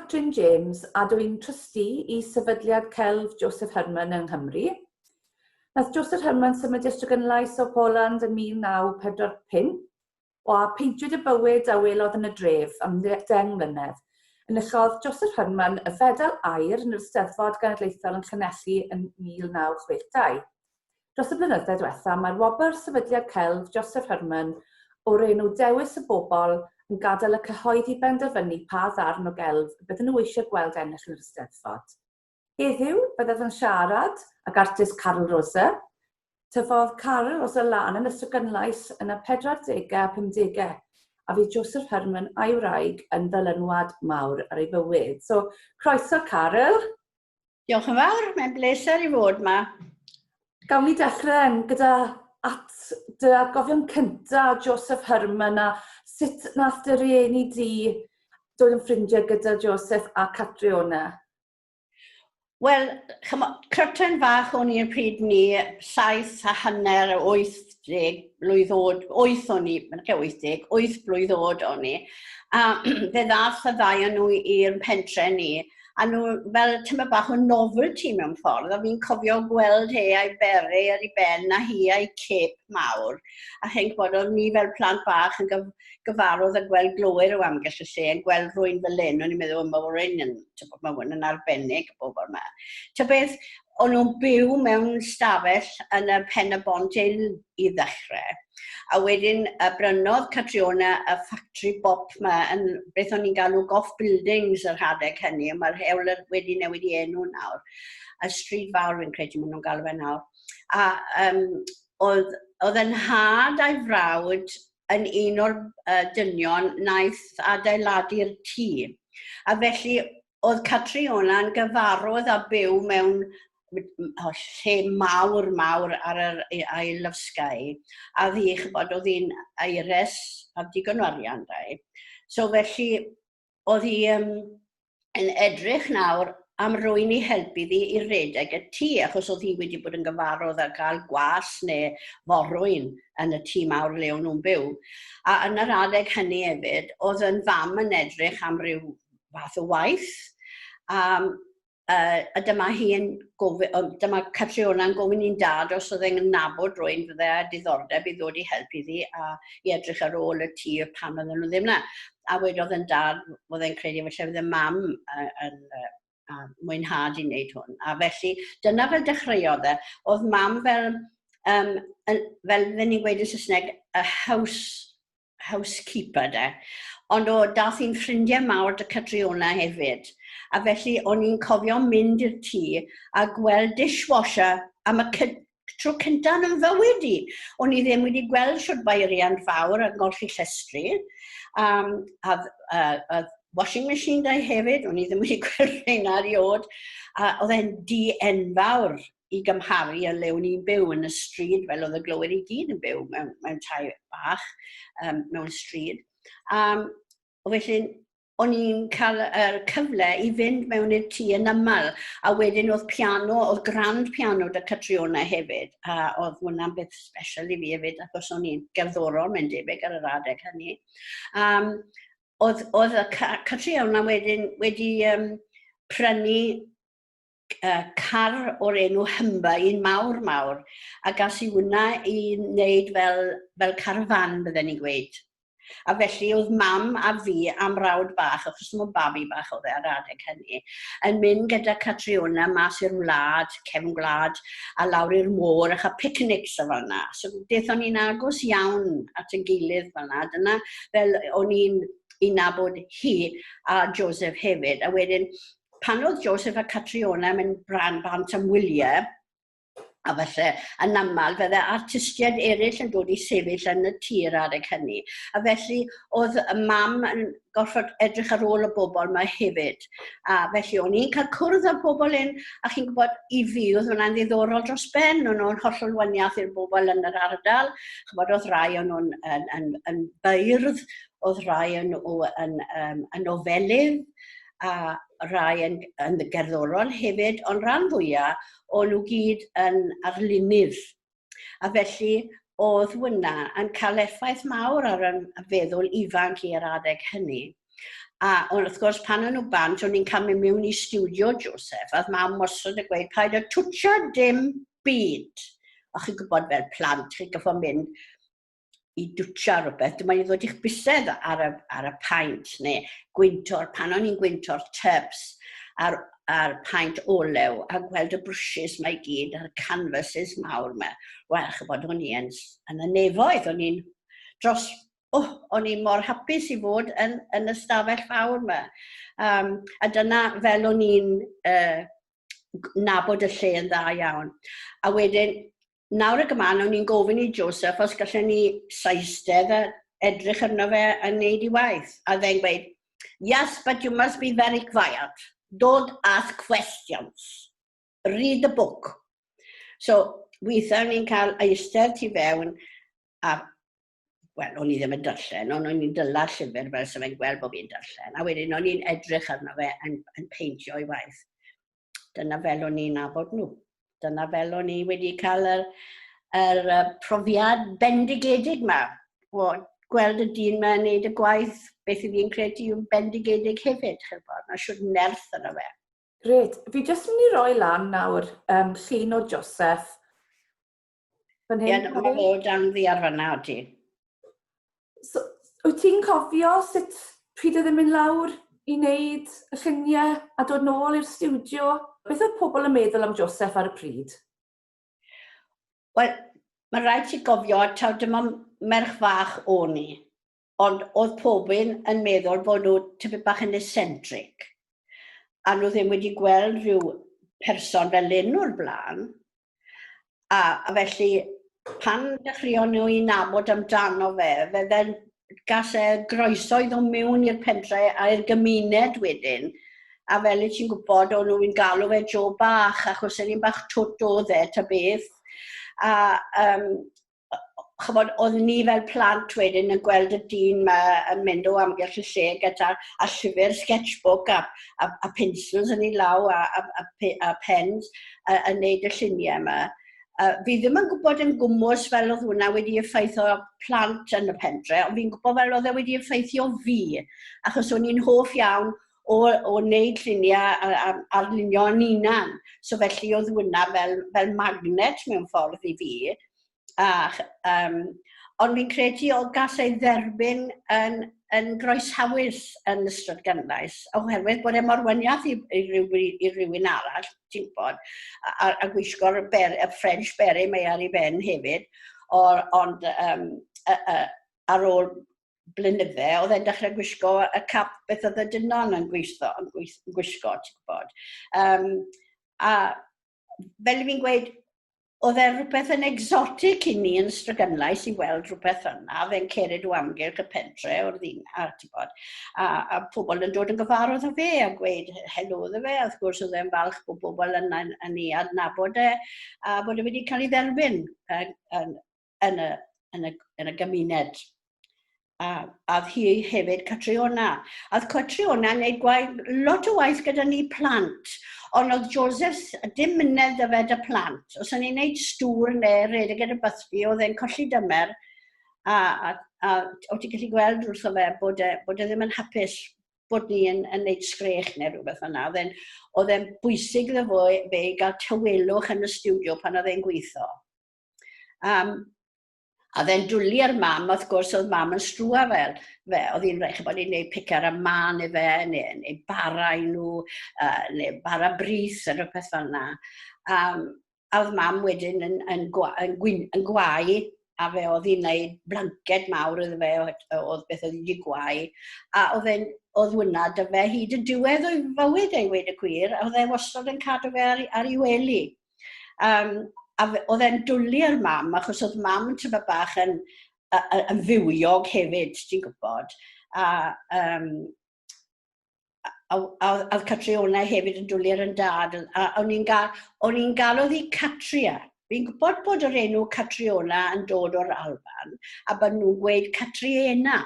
Catrin James a dw i'n trustee i Sefydliad Celf Joseph Herman yng Nghymru. Nath Joseph Herman symud i Ystradgynlais o Poland yn 1945 o a peintiwyd y bywyd a welodd yn y dref am 10 mlynedd. Enillodd Joseph Herman y Fedal Aur yn yr Eisteddfod Genedlaethol yn Llanelli yn 1962. Dros y blynyddoedd diwetha, mae'r wobr Sefydliad Celf Joseph Herman o'r enw Dewis y Bobl yn gadael y cyhoedd i benderfynu pa ddarn o gelf y bydden nhw eisiau gweld ennill yn yr Eisteddfod. Heddiw, byddaf yn siarad ag artist Caryl Rose. Tyfodd Caryl Rose lan yn Ystradgynlais yn y 40au a 50au, a fydd Joseph Herman a'i wraig yn ddylanwad mawr ar ei fywyd. So, croeso Caryl! Diolch yn fawr, mae'n bleser i fod yma. Gawn ni dechrau gyda at dy atgofion cynta Joseph Herman a sut nath dy rieni di dod yn ffrindiau gyda Joseph a Catriona? Wel, cryten fach o'n i'r pryd ni, 7 1/2, 80 blwydd oed, 8 o'n i, mae'n 80, 8 blwydd oed o'n i. A fe ddath y ddau o'n nhw i'r pentre ni, a nhw fel tyma bach o novelty mewn ffordd, a fi'n cofio gweld he a'i beret ar ei ben a hi a'i cape mawr, a chi'n gwybod, oedd ni fel plant bach yn gyf gyfarwydd a gweld glowyr o amgylch y lle, yn gweld rhywun fel hyn, o'n i'n meddwl, mae hwn yn, mae hwn yn arbennig, y bobl yma. Ta beth, o'n nhw'n byw mewn stafell yn y Pen y Bont Inn i ddechrau. A wedyn y brynodd Catriona y factory bop ma yn beth o'n i'n galw Gough Buildings yr hadeg hynny, a mae'r hewl wedi newid i enw nawr. Y stryd fawr fi'n credu maen nhw'n galw fe nawr. A um, oedd, oedd yn nhad a'i frawd yn un o'r uh, dynion naeth adeiladu'r tŷ. A felly oedd Catriona'n gyfarwydd â byw mewn lle mawr, mawr ar yr Isle of Skye. A ddi, chybod, oedd hi'n aires a digon o arian dau. So felly, oedd hi um, yn edrych nawr am rwy'n i helpu ddi i redeg y tŷ, achos oedd hi wedi bod yn gyfarwydd â cael gwas neu forwyn yn y tŷ mawr le o'n nhw'n byw. A yn yr adeg hynny hefyd, oedd yn fam yn edrych am ryw fath o waith. Um, a dyma hi'n gofyn, dyma Catriona'n gofyn i'n dad os oedd e'n nabod rwy'n fydde â diddordeb i ddod i helpu ddi a i edrych ar ôl y tŷ pan oedden nhw ddim na. A wedodd yn dad, oedd e'n credu felly fydde mam yn, a mwynhad i wneud hwn. A felly, dyna fel dechreuodd e. Oedd mam fel, um, fel fydden ni'n gweud yn Saesneg, a house housekeeper de. Ond o, dath hi'n ffrindiau mawr dy Catriona hefyd. A felly o'n i'n cofio mynd i'r tŷ a gweld dishwasher am y tro cyntaf yn fywyd i. O'n i ddim wedi gweld siwt beiriant fawr yn golchi llestri. Um, a, a, a washing machine da hefyd, o'n i ddim wedi gweld rheina erioed. A oedd e'n di enfawr i gymharu â le o'n i'n byw yn y stryd, fel oedd y glowyr i gyd yn byw mewn, mewn tai bach, um, mewn stryd. Um, felly, o'n i'n cael yr cyfle i fynd mewn i'r tŷ yn aml, a wedyn oedd piano, oedd grand piano da Catriona hefyd, a oedd hwnna'n beth special i fi hefyd, achos o'n i'n gerddorol mewn debyg ar yr adeg hynny. Um, oedd, oedd y Catriona wedyn wedi um, prynu uh, car o'r enw Humber, un mawr mawr, a gas i hwnna i wneud fel, fel carfan, bydden ni'n gweud. A felly oedd mam a fi am rawd bach, achos mae'n babi bach oedd e ar adeg hynny, yn mynd gyda Catriona mas i'r wlad, cefn gwlad, a lawr i'r môr a chael picnics a fel yna. So daethon ni'n agos iawn at yn gilydd fel yna. Dyna fel o'n i'n i nabod hi a Joseph hefyd. A wedyn pan oedd Joseph a Catriona yn mynd bran bant am wyliau, a falle yn aml fydde artistiaid eraill yn dod i sefyll yn y tir adeg hynny. A felly oedd y mam yn gorfod edrych ar ôl y bobl yma hefyd. A felly o'n i'n cael cwrdd â'r bobl hyn, a chi'n gwybod, i fi oedd hwnna'n ddiddorol dros ben, o'n nhw'n hollol waniaeth i'r bobl yn yr ardal. Chybod, oedd rai o'n nhw'n yn, yn, yn beirdd, oedd rai o'n nhw yn, um, yn nofelydd, a rai yn, yn gerddorol hefyd, ond rhan fwyaf o'n nhw gyd yn arlunydd. A felly oedd hwnna yn cael effaith mawr ar y feddwl ifanc i ar adeg hynny. A wrth gwrs, pan o'n nhw bant, o'n i'n cael mynd mewn i studio Joseph, a oedd mam wastad yn gweud, paid â twtsio dim byd. A chi'n gwybod fel plant, chi'n gyffo mynd i dwtsio rhywbeth, dyma i ddod i'ch bysedd ar y, ar y paent, neu gwynto'r, pan o'n i'n gwynto'r tubs a'r, ar paent olew, a gweld y brwshys mae gyd, a'r canvases mawr yma. Wel, chybod, o'n i yn, yn y nefoedd, o'n i'n dros oh, o'n i mor hapus i fod yn, yn y stafell fawr yma. Um, a dyna fel o'n i'n uh, nabod y lle yn dda iawn. A wedyn, nawr y gyman, o'n i'n gofyn i Joseph os gallen ni saistedd a edrych arno fe a wneud i waith. A dde'n gweud, yes, but you must be very quiet. Don't ask questions. Read the book. So, weithiau o'n i'n cael eistedd tu fewn a wel, o'n i ddim yn darllen, ond o'n i'n dyla'r llyfr fel sef fe'n gweld bod fi'n darllen. A wedyn o'n i'n edrych arno fe yn, yn peintio ei waith. Dyna fel o'n i'n nabod nhw. Dyna fel o'n i wedi cael yr, yr profiad bendigedig yma o gweld y dyn yma yn neud y gwaith, beth i fi'n credu yw'n bendigedig hefyd, chybod, mae siwr nerth yna fe. Gret. Fi jyst mynd i roi lan nawr um, llun o Joseph Fan hyn. Ie, mae fe o dan ddiar fanna, o ti. So, wyt ti'n cofio sut pryd oedd e'n mynd lawr i wneud y lluniau a dod nôl i'r stiwdio? Beth oedd pobl yn meddwl am Joseph ar y pryd? Wel, mae rhaid ti gofio, taw dim ond merch fach o'n i, ond oedd pob un yn meddwl bod nhw tipyn bach yn eccentric, a nhw ddim wedi gweld rhyw person fel hyn o'r blaen. A, a felly, pan dechreuon nhw i nabod amdano fe, fe dden gas e groeso i ddod mewn i'r pentre a i'r gymuned wedyn. A fel i ti'n gwybod, o'n nhw'n galw fe Joe Bach, achos yr un bach twt oedd e, ta beth. A um, chymod, oedd ni fel plant wedyn yn gweld y dyn ma yn mynd o amgylch y lle gyda a llyfr sketchbook a, a, a pencils yn ei law a, a, a, a pens a, a neud y lluniau yma. Uh, fi ddim yn gwybod yn gwmwys fel oedd hwnna wedi effeithio plant yn y pentre, ond fi'n gwybod fel oedd e wedi effeithio fi, achos o'n i'n hoff iawn o, o wneud lluniau a, a, arlunio yn hunan. So felly oedd hwnna fel, fel magnet mewn ffordd i fi. A, um, ond fi'n credu o gas ei dderbyn yn, yn groeshawus yn ystod Gynlais, oherwydd bod e mor wyniaeth i, i, ryw, i rywun arall, ti'n gwybod, a, a, a gwisgo'r ber, y French beret mae ar ei ben hefyd, o, ond um, a, a, ar ôl blynydde, oedd e'n dechrau gwisgo y cap beth oedd y dynon yn gweithio, yn gwisgo, ti'n gwybod. Um, a fel fi'n gweud, oedd e rhywbeth yn exotic i ni yn Strygynlais i weld rhywbeth yna, fe'n cered o amgylch y pentre o'r ddyn, a, ti'n bod, a, a pobl yn dod yn gyfarwydd â fe a gweud helo iddo fe, a wrth gwrs oedd e'n falch bod bobl yn, yn, yn ei adnabod e, a bod e wedi cael ei dderbyn yn, yn, yn y, yn y, yn y gymuned. A, a oedd hi hefyd Catriona. A oedd Catriona yn gwneud gwaith, lot o waith gyda ni plant, ond oedd Joseph dim mynedd dy fe dy plant. Os o'n i'n gwneud stŵr neu redeg gyda Busby, oedd e'n colli dymer, a, a, a o ti'n gallu gweld wrtho fe bod e, bod e ddim yn hapus bod ni yn, yn neud sgrech neu rhywbeth fel yna. Oedd e'n, oedd e'n bwysig iddo fo fe i gael tawelwch yn y stiwdio pan oedd e'n gweithio. Um, a dde'n dwlu ar mam, wrth gwrs, oedd mam yn strwa fel. Fe, oedd hi'n rhaid bod hi'n gwneud picar a man i fe, neu, neu bara i nhw, uh, neu bara brith, neu rhywbeth fel yna. Um, a oedd mam wedyn yn, yn, gwa, yn, gwyn, yn gwau, a fe oedd hi'n gwneud blanced mawr iddo fe, oedd beth oedd wedi gwau. A oedd e'n oedd hwnna dy fe hyd y diwedd o'i fywyd ei weid y gwir, a oedd e wastad yn cadw fe ar, ar ei wely. Um, a oedd e'n dwlu ar mam, achos oedd mam yn tyfa bach yn, yn fywiog hefyd, ti'n gwybod. A, um, a, a, a, a Catriona hefyd yn dwlu ar yn dad. A o'n i'n gael, o'n i'n galw ddi Catria. Fi'n gwybod bod yr enw Catriona yn dod o'r Alban, a bod nhw'n gweud Catriena.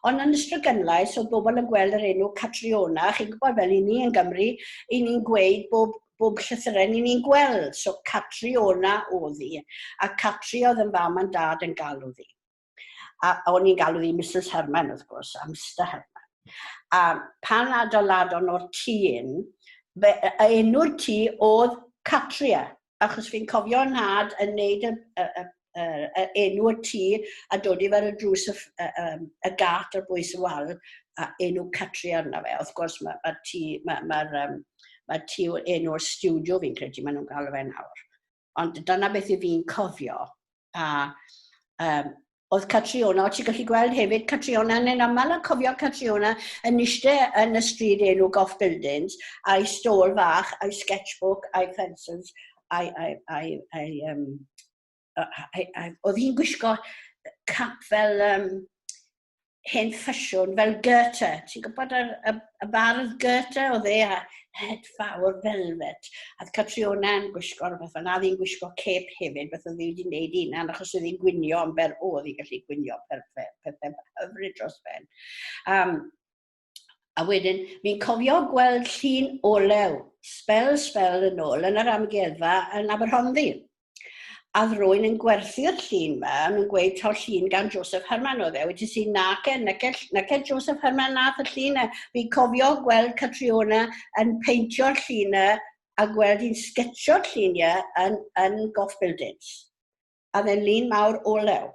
Ond yn Ystradgynlais, oedd bobl yn gweld yr enw Catriona, chi'n gwybod fel i ni yn Gymru, i ni'n gweud bob bob llythyren i ni'n gweld. So Catriona oedd hi, a Catri oedd yn fam a'n dad yn galw ddi. A, a o'n i'n galw ddi Mrs Herman, wrth gwrs, a Mr Herman. A pan adeiladon nhw'r tŷ un, fe, enw'r tŷ oedd Catria, achos fi'n cofio nhad yn neud y, y, y, y, y enw y tŷ a dod i fel y drws y, y, y, y gat ar bwys y wal a enw Catria arno fe. Wrth gwrs mae ma tŷ, mae'r ma, ma, um, ma tŷ enw'r stiwdio fi'n credu maen nhw'n galw fe nawr. Ond dyna beth i fi'n cofio. A um, oedd Catriona, o ti'n gallu gweld hefyd Catriona, yn aml yn cofio Catriona yn eistedd yn y stryd enw Goff Buildings, a'i stôl fach, a'i sketchbook, a'i pencils, a'i, a'i, a'i, a'i, um, a'i, a'i, oedd hi'n gwisgo cap fel um, hen ffasiwn fel Goethe. Ti'n gwybod y, y, y bardd Goethe? Oedd e a het fawr velvet. A Catriona yn gwisgo rhywbeth fel 'na, oedd hi'n gwisgo cape hefyd, beth oedd hi wedi gwneud hunan, achos oedd hi'n gwynio yn ber, oedd hi'n gallu gwynio perffaith, pethau hyfryd dros ben. Um, a wedyn, fi'n cofio gweld llun olew, sbel sbel yn ôl, yn yr amgueddfa yn Aberhonddu. A oedd rwy'n yn gwerthu'r llun ma, a nhw'n gweud taw llun gan Joseph Herman oedd e. Wedi si, nace, nace, nace Joseph Herman nath y llun e. Fi'n cofio gweld Catriona yn peintio'r llun e a gweld hi'n sgetsio'r lluniau yn, yn Goff Buildings. A fe'n lun mawr olew.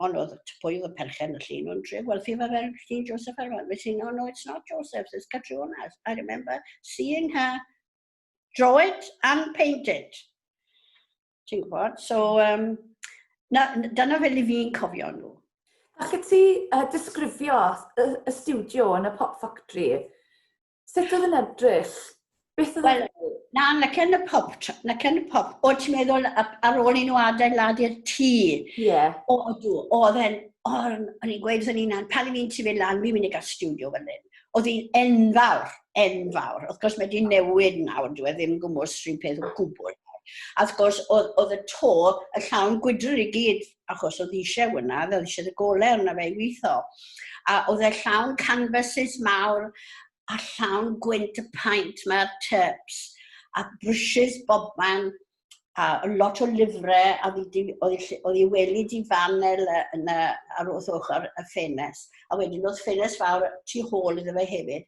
Ond oedd pwy oedd y perchen y llun, o'n trio gwerthu fe fel llun Joseph Herman. Wedi si, no, no, it's not Joseph's, it's Catriona's. I remember seeing her draw it and paint it. Ti'n gwybod? So, um, na, dyna fel i fi'n cofio nhw. Allet ti uh, disgrifio y, y studio yn y Pop Factory? Sut oedd yn edrych? Beth oedd well, na, na cyn y pop, na cyn y pop. O, ti'n meddwl ar ôl i nhw adeiladu'r tŷ? Ie. Yeah. O, ydw. Oedd e'n, o'n i'n gweud wrth yn hunan, pan i fi'n tyfu lan, fi'n mynd i gael studio fel hyn. Oedd hi'n enfawr, enfawr. Wrth gwrs mae wedi newid nawr, dwi e ddim gwmws rhywun peth o gwbl. A wrth gwrs, oedd, oedd y to y llawn gwydr i gyd, achos oedd eisiau hwnna, oedd eisiau y golau arno fe i weithio. A oedd e llawn canvases mawr, a llawn gwynt y paent mae'r tips, a brushes bobman, a lot o lyfrau, a oedd i wely di fan yn y, ar wrth ochr y ffenest. A wedyn oedd ffenest fawr tu hôl iddo fe hefyd.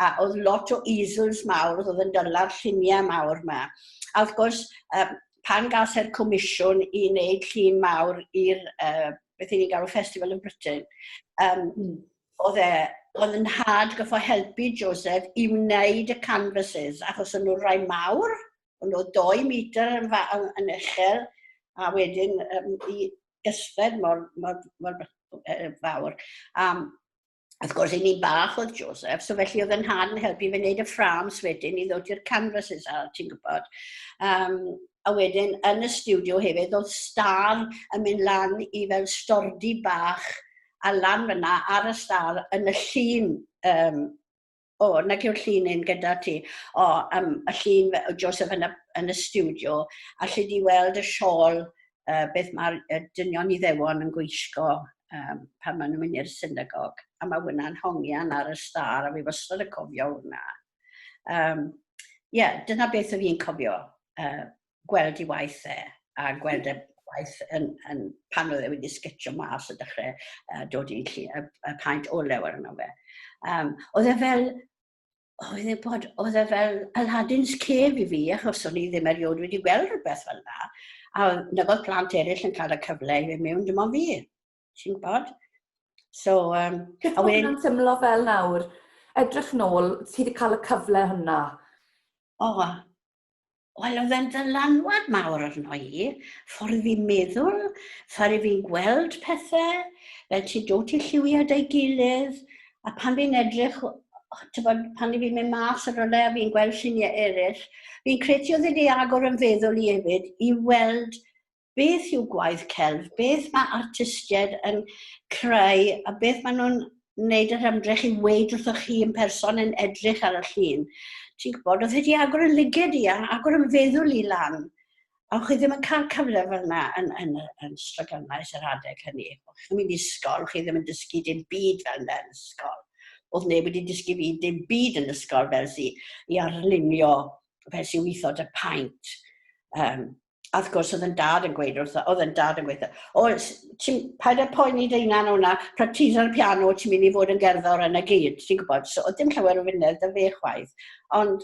A oedd lot o easels mawr oedd yn dyla'r lluniau mawr yma. A wrth gwrs, um, pan gas e'r comisiwn i wneud llun mawr i'r, uh, beth ni'n galw Festival of Britain, um, oedd e, oedd yn nhad gyffo helpu Joseph i wneud y canvases, achos o'n nhw rai mawr, Ond oedd 2 metr yn, yn, yn uchel, a wedyn um, i gysfed mor, mor, mor fawr. Um, wrth gwrs, i ni bach oedd Joseph, so felly oedd yn nhad yn helpu fe wneud y fframs wedyn i ddod i'r canvases ar, ti'n gwybod. Um, a wedyn yn y studio hefyd, oedd star yn mynd lan i fel stordi bach a lan fyna ar y star yn y llun um, O, nag yw'r llun un gyda ti. O, um, y llun o Joseph yn y, yn y studio, a lle di weld y siôl, uh, beth mae'r uh, dynion iddewon yn gwisgo um, pan maen nhw'n mynd i'r synagog. A mae hwnna'n hongian ar y star, a fi wastad yn cofio hwnna. Um, yeah, dyna beth o fi'n cofio, uh, gweld i waith e, a gweld e waith yn, yn, pan oedd e wedi sgetio mas y dechrau uh, dod i lli, y, y paent olew arno fe. Um, oedd e fel, oedd e bod, oedd e fel Aladdin's Cave i fi, achos o'n i ddim erioed wedi gweld rhywbeth fel yna. A nag oedd plant eraill yn cael y cyfle i fynd mewn, dim ond fi. Ti'n gwybod? So, um, Beth mae hwnna'n teimlo fel nawr? Edrych nôl, ti wedi cael y cyfle hwnna. O, oh, Wel, oedd e'n ddylanwad mawr arno i. Ffordd fi'n meddwl, ffordd fi'n gweld pethau, fel ti'n dod i lliwiau da'i gilydd, a pan fi'n edrych, tybod, pan fi'n mynd mas ar rywle a fi'n gweld lluniau eraill, fi'n credu oedd wedi agor yn feddwl i hefyd i weld beth yw gwaith celf, beth mae artistiaid yn creu a beth maen nhw'n wneud yr ymdrech i weid wrthoch chi yn person yn edrych ar y llun. Ti'n gwybod, oedd wedi agor yn lyged i a agor yn feddwl i lan. A chi ddim yn cael cyfle fel yna yn, yn, yn, yn Strygynnais yr adeg hynny. O'ch chi'n mynd i ysgol, chi ddim yn dysgu dim byd fel yna yn ysgol. Oedd neb wedi dysgu fi dim byd yn ysgol fel si i arlunio, fel si weithio dy paent. Um, A wrth gwrs, oedd yn dad yn gweud wrtho, oedd yn dad yn gweud, o, ti'n paid â poeni dy hunan o'na, practice ar y piano, ti'n mynd i fod yn gerddor yn y gyd, ti'n gwybod. So, oedd dim llawer o fynedd da fe chwaith. Ond,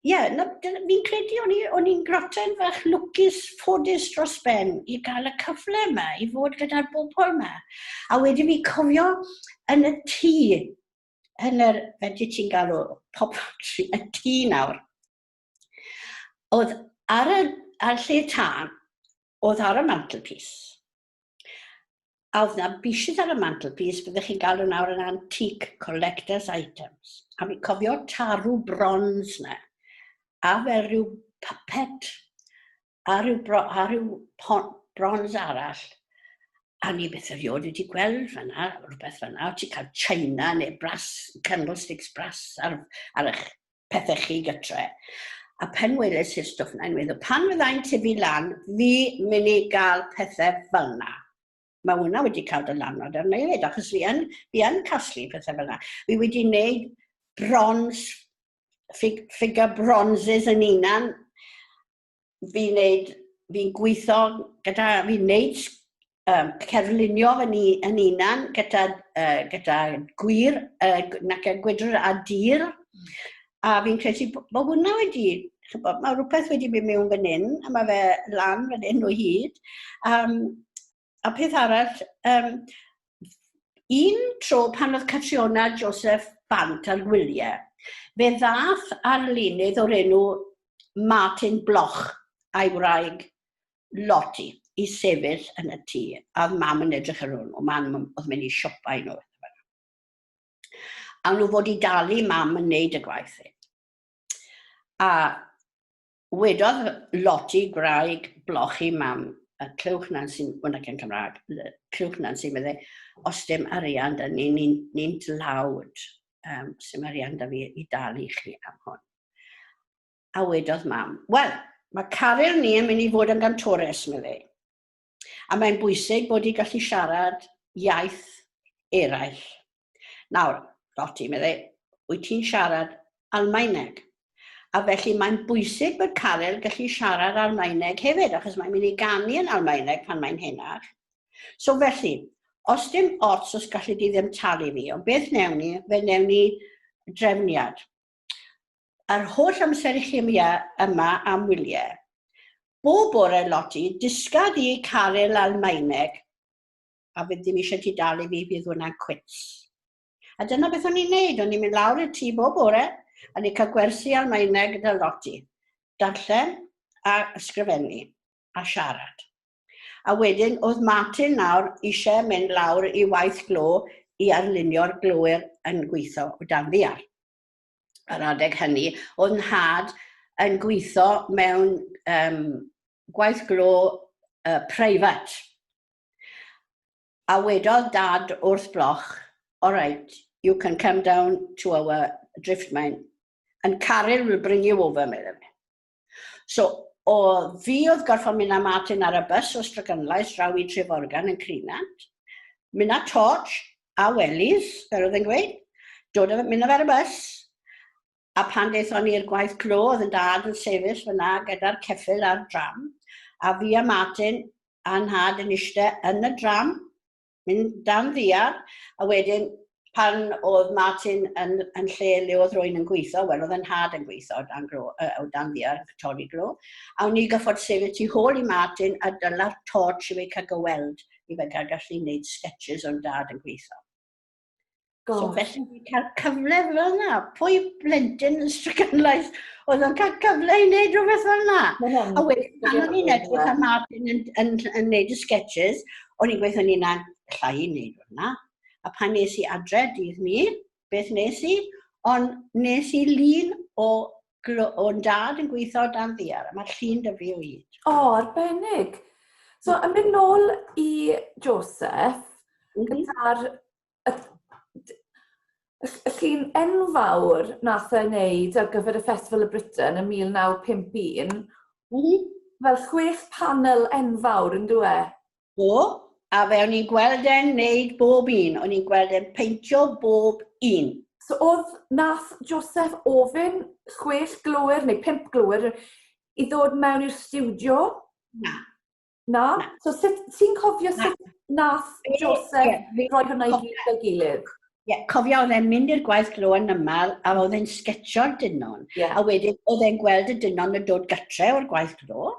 ie, yeah, fi'n credu o'n i'n groten fach lwcus, ffodus dros ben i gael y cyfle yma, i fod gyda'r bobl yma. A wedyn fi cofio yn y tŷ, yn yr, fedri ti'n galw pop, y tŷ nawr, Oedd ar y, ar lle tân, oedd ar y mantelpiece. A oedd na bishys ar y mantelpiece, byddech chi'n galw nawr yn antique collector's items. A fi'n cofio tarw bronze na, a fel rhyw puppet, a rhyw, bro, a rhyw pon, bronze arall. A ni beth erioed wedi gweld fanna, rhywbeth fanna, o ti'n cael china neu brass, candlesticks brass ar, ar eich pethau chi gytre. A pen weles i'r stwff 'na, yn meddwl, pan fyddai'n tyfu lan, fi mynd i gael pethau fel 'na. Mae hwnna wedi cael dylanwad arna i hefyd, achos fi yn, fi yn casglu pethau fel 'na. Fi wedi gwneud bronze, fig, figure bronzes yn unan. Fi'n neud, fi'n gweithio gyda, fi'n neud cerflunio fy ni yn unan gyda, gyda gwir, nac e gwydr a dir. A fi'n credu bod hwnna wedi, chybod, mae rhywbeth wedi mynd mewn fan hyn, a mae fe lan fan hyn o hyd. A peth arall, un tro pan oedd Catriona Joseph bant ar gwyliau, fe ddath arlunydd o'r enw Martin Bloch a'i wraig Lottie i sefyll yn y tŷ, a oedd mam yn edrych ar ôl nhw, mam oedd mynd i siopa i nhw. A nhw fod i dalu mam yn neud y gwaith. A Wedodd Lottie, gwraig Bloch i mam, a clywch Nansi, wel nac yn Cymraeg, clywch Nansi, meddai, os dim arian da ni, ni'n ni, ni dlawd, sim arian da fi i dalu chi am hwn. A wedodd mam, wel, mae Caryl ni yn mynd i fod yn gantores, meddai. A mae'n bwysig bod i gallu siarad iaith eraill. Nawr, Lottie, meddai, wyt ti'n siarad Almaeneg? A felly mae'n bwysig bod Caryl gallu siarad Almaeneg hefyd, achos mae'n mynd i ganu yn Almaeneg pan mae'n henach. So felly, os dim ots os gallu di ddim talu fi, ond beth newn ni, fe newn ni drefniad. Yr holl amser i chi yma am wyliau, bob bore, Lottie, disga di Caryl Almaeneg a fydd ddim eisiau ti dalu fi, bydd hwnna'n cwits. A dyna beth o'n i'n neud, o'n i'n mynd lawr i'r tŷ bob bore, a ni'n cael gwersi Almaeneg gyda Lottie. Darllen a ysgrifennu a siarad. A wedyn oedd Martin nawr eisiau mynd lawr i waith glo i arlunio'r glowyr yn gweithio o dan ddiar. Ar adeg hynny, oedd nhad yn gweithio mewn gwaith glo preifat. A wedodd dad wrth Bloch, all right, you can come down to our drift mine and Caryl will bring you over, meddai fe. So, o fi oedd gorfod mynd â Martin ar y bus o Stragynlais draw i Treforgan yn Crinant, mynd â torch a wellies, fel oedd e'n gweud, dod â, mynd â fe ar y bus, A pan daethon ni i'r gwaith clo, oedd yn dad yn sefyll fyna gyda'r ceffyl a'r dram, a fi a Martin a'n nhad yn eistedd yn y dram, mynd dan ddiar, a wedyn pan oedd Martin yn, yn lle le oedd rwy'n yn gweithio, wel oedd yn nhad yn gweithio dan, glo, o dan ddiar, torri glo, a o'n i gyffod sefyll tu hôl i Martin a dyla'r torch i fe cael gyweld, i fe cael gallu gwneud sketches o'n dad yn gweithio. Gosh. So felly ni'n cael cyfle fel yna. Pwy blentyn yn Stracynlais oedd yn cael cyfle i wneud rhywbeth fel yna? A wedyn, pan o'n i'n edrych ar Martin yn, yn, yn, yn wneud y sketches, o'n i'n gweithio ni'n llai i wneud hwnna. A pan nes i adre dydd mi, beth nes i? Ond nes i lun o o'n dad yn gweithio dan ddiar, a mae'r llun da fi o hyd. O, oh, arbennig. So, yn mynd nôl i Joseph, gyda'r y, y, y llun enfawr nath e wneud ar gyfer y Festival of Britain yn 1951, fel chwech panel enfawr yn dwi e? Do, a fe o'n i'n gweld e'n neud bob un, o'n i'n gweld e'n peintio bob un. So oedd, nath Joseph ofyn chwech glowyr neu pump glowyr i ddod mewn i'r stiwdio? Na. Na? Na. So sut, ti'n cofio na. sut nath Joseph yeah, roi hwnna i gyd gyda'i gilydd? Ie, yeah, cofio oedd e'n mynd i'r gwaith glo yn ymal a oedd e'n sgetsio'r dynon. Yeah. A wedyn oedd e'n gweld y dynon yn dod gatre o'r gwaith glo.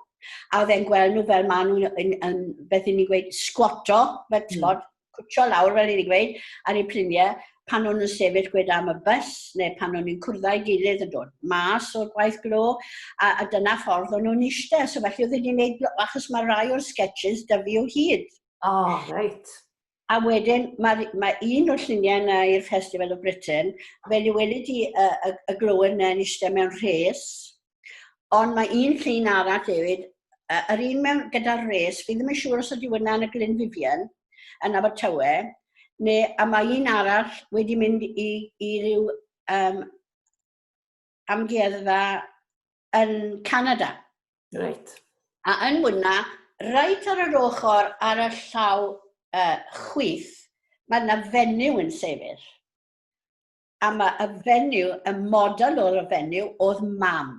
A oedd e'n gweld nhw fel maen nhw'n, yn, yn, beth i ni'n gweud, squato, fel ti'n mm. cwtio lawr fel i ni'n gweud, ar eu pliniau, pan o'n nhw'n sefyll gwed am y bus, neu pan o'n nhw'n cwrdd â'i gilydd yn dod mas o'r gwaith glo, a, a dyna ffordd o'n nhw'n eistedd. So felly oedd wedi gwneud, achos mae rai o'r sketches da fi o hyd. Oh, reit. A wedyn, mae, mae un o'r lluniau yna i'r Festival of Britain, fel i welyd i y, y, y glowyr yna yn eistedd mewn rhes, ond mae un llun arall hefyd, yr un mewn gyda'r res, fi ddim yn siŵr os ydy hwnna yn y Glyn Vivian, yn Abertawe, neu, a mae un arall wedi mynd i, i ryw um, amgueddfa yn Canada. Reit. A yn hwnna, reit ar yr ochr ar y llaw uh, chwith, mae yna fenyw yn sefyll. A mae y fenyw, y model o'r fenyw, oedd mam.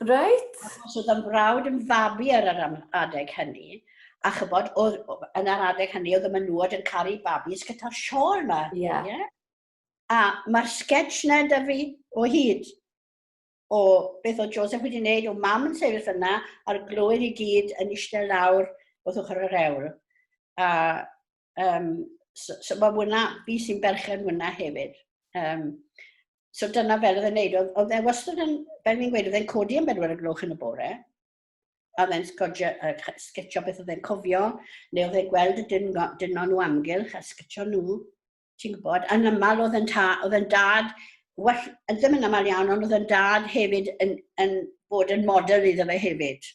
Reit. Achos oedd yn brawd yn fabi ar yr adeg hynny, a chybod, oedd, yn yr adeg hynny, oedd y menywod yn caru babis gyda'r siôl yma. Ie. Yeah. Yeah? A mae'r sketch na da fi o hyd o beth oedd Joseph wedi wneud, o mam yn sefyll yna, a'r glowyr i gyd yn eistedd lawr wrth ochr yr hewl. A um, so, so mae hwnna, fi sy'n berchen hwnna hefyd. Um, so dyna fel oedd e'n neud. Oedd, oedd e wastad yn, fel fi'n gweud, oedd e'n codi am bedwar y gloch yn y bore, a oedd e'n sgetio beth oedd e'n cofio, neu oedd e'n gweld y dyn, dynon nhw amgylch a sgetio nhw, ti'n gwybod. Yn aml oedd yn, ta, oedd yn dad, well, ddim yn aml iawn, ond oedd yn dad hefyd yn, yn bod yn model iddo fe hefyd.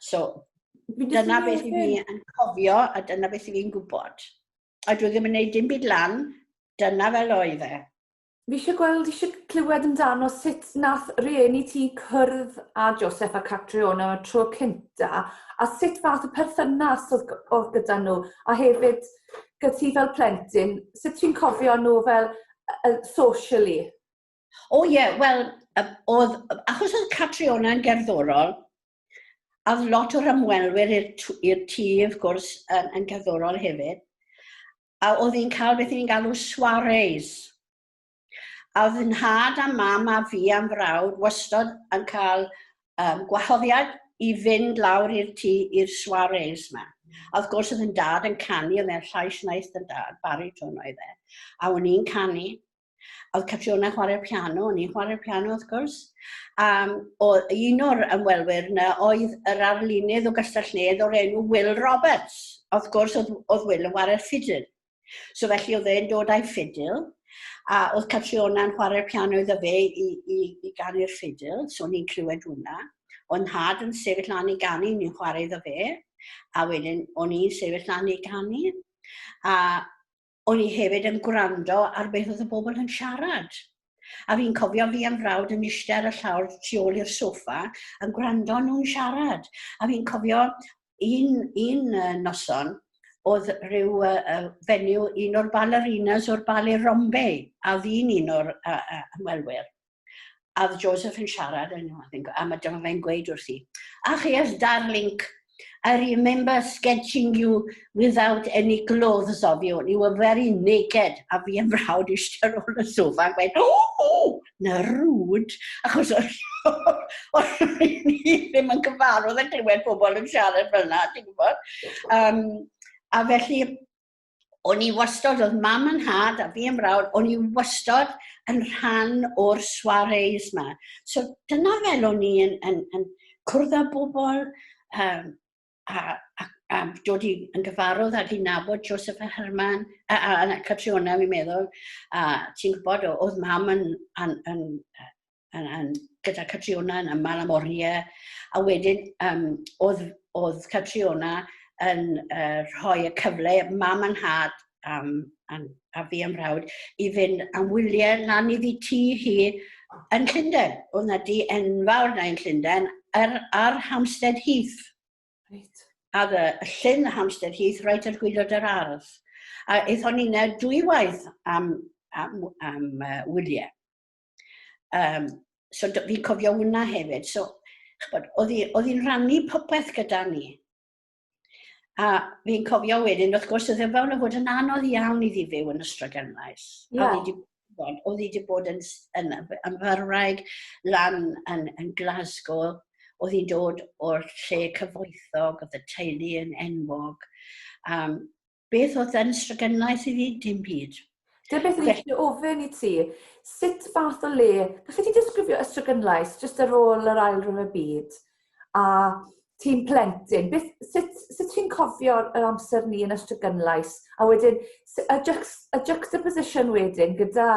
So, dyna beth i fi yn cofio a dyna beth i fi'n gwybod. A dwi ddim yn gwneud dim byd lan, dyna fel oedd e. Fi eisiau gweld, eisiau clywed amdano sut nath rieni ti cwrdd â Joseph a Catriona y tro cynta, a sut fath o perthynas oedd, oedd gyda nhw, a hefyd gyda ti fel plentyn, sut ti'n cofio nhw fel uh, socially? O oh, ie, yeah, wel, oedd, achos oedd Catriona yn gerddorol, a oedd lot o'r ymwelwyr i'r tŷ, wrth gwrs, yn, yn gerddorol hefyd, a oedd hi'n cael beth ni'n galw soirees. A oedd nhad a mam a fi am frawd wastad yn cael um, gwahoddiad i fynd lawr i'r tŷ i'r soirees yma. A wrth gwrs oedd yn dad yn canu, oedd e'n llais naeth yn dad, baritone oedd e. A o'n i'n canu. Oedd Catriona chwarae'r piano, o'n i'n chwarae'r piano wrth gwrs. Um, o, un o'r ymwelwyr yna oedd yr arlunydd o Gastell Nedd o'r enw Will Roberts. Wrth gwrs oedd, oedd Will yn chwarae'r ffidil. So felly oedd e'n dod â'i ffidil, a oedd Catriona'n chwarae'r piano iddo fe i, i, i ganu'r ffidil, so o'n i'n clywed hwnna. O'n nhad yn sefyll lan i ganu, ni'n chwarae iddo fe, a wedyn o'n i'n sefyll lan i ganu. A o'n i hefyd yn gwrando ar beth oedd y bobl yn siarad. A fi'n cofio fi am frawd yn eistedd ar y llawr tu ôl i'r soffa yn gwrando nhw'n siarad. A fi'n cofio un, un noson, oedd rhyw uh, fenyw, un o'r ballerinas o'r ballet Rombe, a oedd un un o'r uh, uh, ymwelwyr. A oedd Joseph yn siarad, a mae dyma fe'n gweud wrthi, Ach yes, darling, I remember sketching you without any clothes of you. You were very naked. A fi yn frawd eistedd ar ôl y sofa yn gweud, oh, oh, na rude. Achos o'n i ddim yn cyfarwydd yn clywed pobl yn siarad fel yna, ti'n gwybod? Um, a felly, o'n i wastad, oedd mam yn nhad a fi yn mrawd, o'n i wastad yn rhan o'r soirees ma. So dyna fel o'n i yn, yn, yn cwrdd â bobl, um, a, a, a dod i yn gyfarwydd ag i nabod Joseph a Herman, a, a, a Catriona fi'n meddwl, a ti'n gwybod, oedd mam yn, yn, yn, yn, yn, gyda Catriona yn aml am oriau, a wedyn um, oedd, oedd Catriona yn uh, rhoi y cyfle, mam a'n nhad um, a, a fi am frawd, i fynd am wyliau lan iddi tŷ hi yn Llundain. Oedd na di enfawr na yn Llundain ar, ar Hampstead Heath. Right. A y, y llyn Hampstead Heath reit ar gwylod yr ardd. A aethon ni yna dwywaith am, am, am uh, wyliau. Um, so fi'n cofio hwnna hefyd. So, Ch'bod, oedd hi'n rhannu popeth gyda ni. A fi'n cofio wedyn, wrth gwrs, oedd e fel o fod yn anodd iawn iddi fyw yn Ystradgynlais. Yeah. Oedd hi wedi bod yn fyrwraig lan yn Glasgow, oedd hi'n dod o'r lle cyfoethog, oedd y teulu yn enwog. Beth oedd yn Ystradgynlais iddi? Dim byd. Dyna beth o'n i eisiau ofyn i ti. Sut fath o le, gallu ti disgrifio Ystradgynlais jyst ar ôl yr ail ryfel byd a ti'n plentyn, beth, sut ti'n cofio yr amser ni yn Ystradgynlais a wedyn y, y juxtaposition wedyn gyda,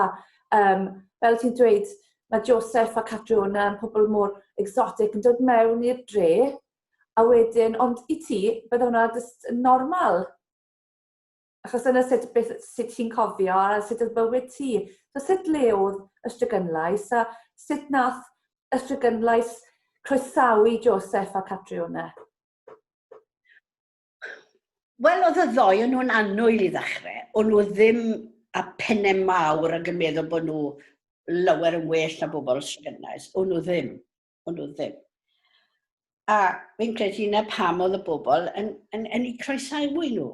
fel ti'n dweud, mae Joseph a Catriona yn pobl mor exotic yn dod mewn i'r dre, a wedyn, ond i ti, bydde hwnna jyst yn normal. Achos dyna sut, beth, sut ti'n cofio a sut oedd bywyd ti. So sut le oedd Ystradgynlais a sut nath Ystradgynlais croesawu Joseph a Catriona? Wel, oedd y ddoi o'n nhw'n annwyl i ddechrau. O'n nhw ddim a pennau mawr ac yn meddwl bod nhw lawer yn well na bobl Ystradgynlais. O'n nhw ddim. O'n nhw ddim. A fi'n credu na pam oedd y bobl yn eu croesawu nhw,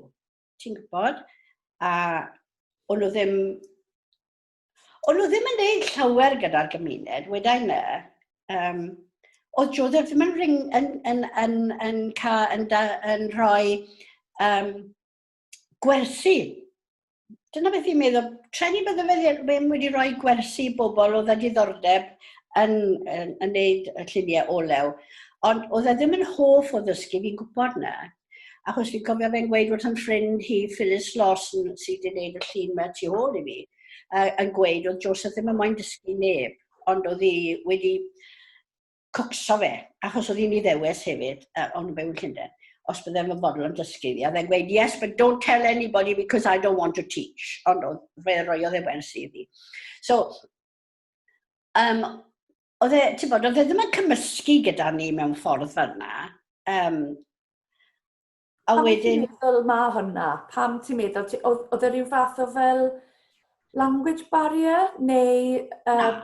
ti'n gwybod? A o'n nhw ddim... O'n nhw ddim yn gwneud llawer gyda'r gymuned, wedai na. Oedd Joseph ddim yn, ring, yn, yn, yn, yn, ca, yn, da, yn rhoi gwersi. Dyna beth fi'n meddwl. Treni bydde fe ddim wedi rhoi gwersi i bobl oedd â diddordeb yn neud y lluniau olew. Ond oedd e ddim yn hoff o ddysgu, fi'n gwybod na. Achos fi'n cofio fe'n gweud wrth yn ffrind hi, Phyllis Lawson, sydd wedi gwneud y llun yma tu ôl i fi, yn gweud oedd Joseph ddim yn moyn dysgu neb, ond oedd hi wedi cwcso fe, achos oedd hi'n Iddewes hefyd, o'n nhw'n byw yn Llundain, os bydde fe'n fodlon dysgu fi. A fe'n gweud, "Yes, but don't tell anybody because I don't want to teach." Ond oedd fe roiodd e wersi iddi. So, oedd e, ti'n bod, oedd e ddim yn cymysgu gyda ni mewn ffordd fel yna. A Pam wedyn ti'n meddwl ma hwnna? Pam ti'n meddwl? Oedd e rhyw fath o fel language barrier neu